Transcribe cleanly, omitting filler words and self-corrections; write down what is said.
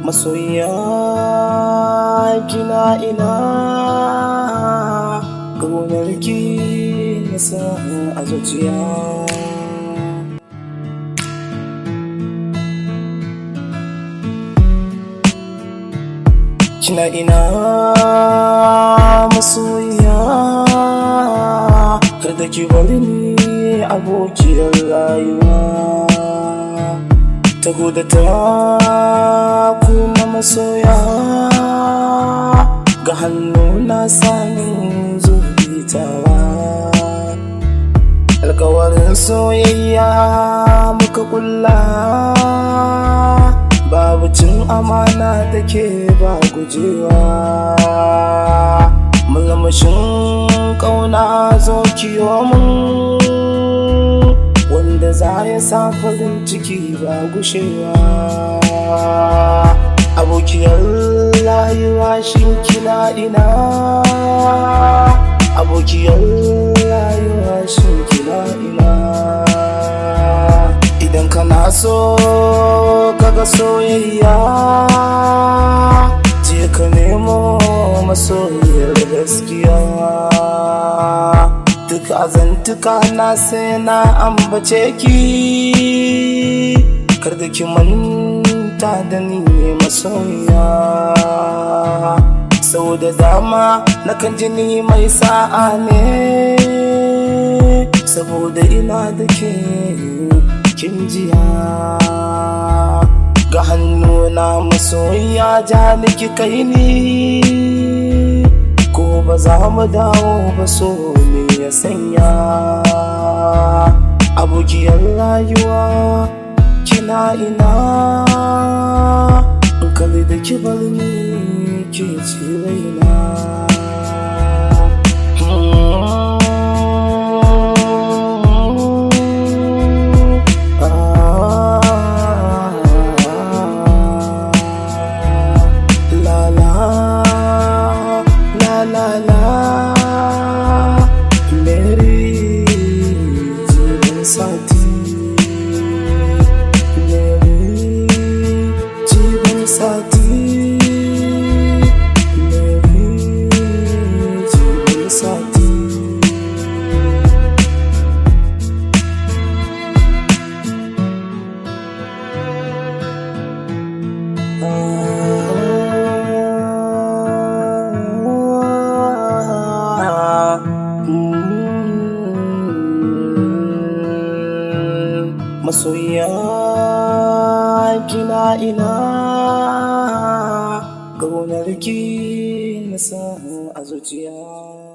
Masoyiya, kina ina? Ƙaunar ki na sa a zuciya. Kina ina, masoyiya? Kar da ki bari ni, abokiyar rayuwa. Taho da ta kuma masoya, ga hannu na sanin zubitawa. Alkawarin soyayya muka kulla, babu cin amana da ke ba gujewa. Mulmushin ƙauna zo kiyo mun, wanda za ya sa farin ciki ba gushewa. Abokiyar rayuwa, shin kina ina? Abokiyar rayuwa, shin kina ina? Idan kana so kaga soyayya, je ka nemo masoyiyar gaskiya. Duk azantuka na sai na ambace ki, kar da ki manta da ni, masoyiya. Sau da dama na kan ji ni mai sa'a ne, saboda ina da ke, kin jiya. Ga hannuna masoyiya, ja ki kai ni, ko ba za mu dawo ba, so ne ya sanya. Abokiyar rayuwa, kina ina? Kar da ki bar ni, ke ce raina. La la la la la, Mary Jeevan Saathi, Mary Jeevan Saathi, Mary Jeevan Saathi. Masoyiya, kina ina? Ƙaunar ki na sa a zuciya.